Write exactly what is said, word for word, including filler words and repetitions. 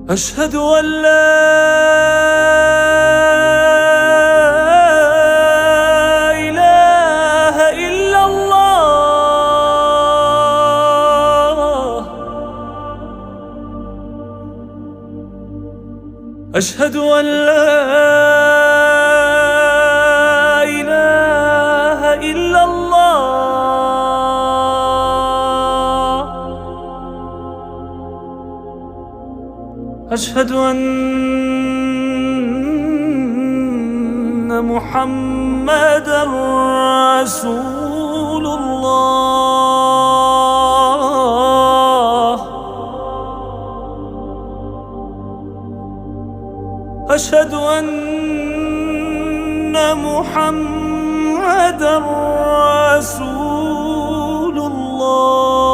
أشهد أن لا إله إلا الله. أشهد أن لا إله إلا الله. أشهد أن محمدا رسول الله. أشهد أن محمدا رسول الله.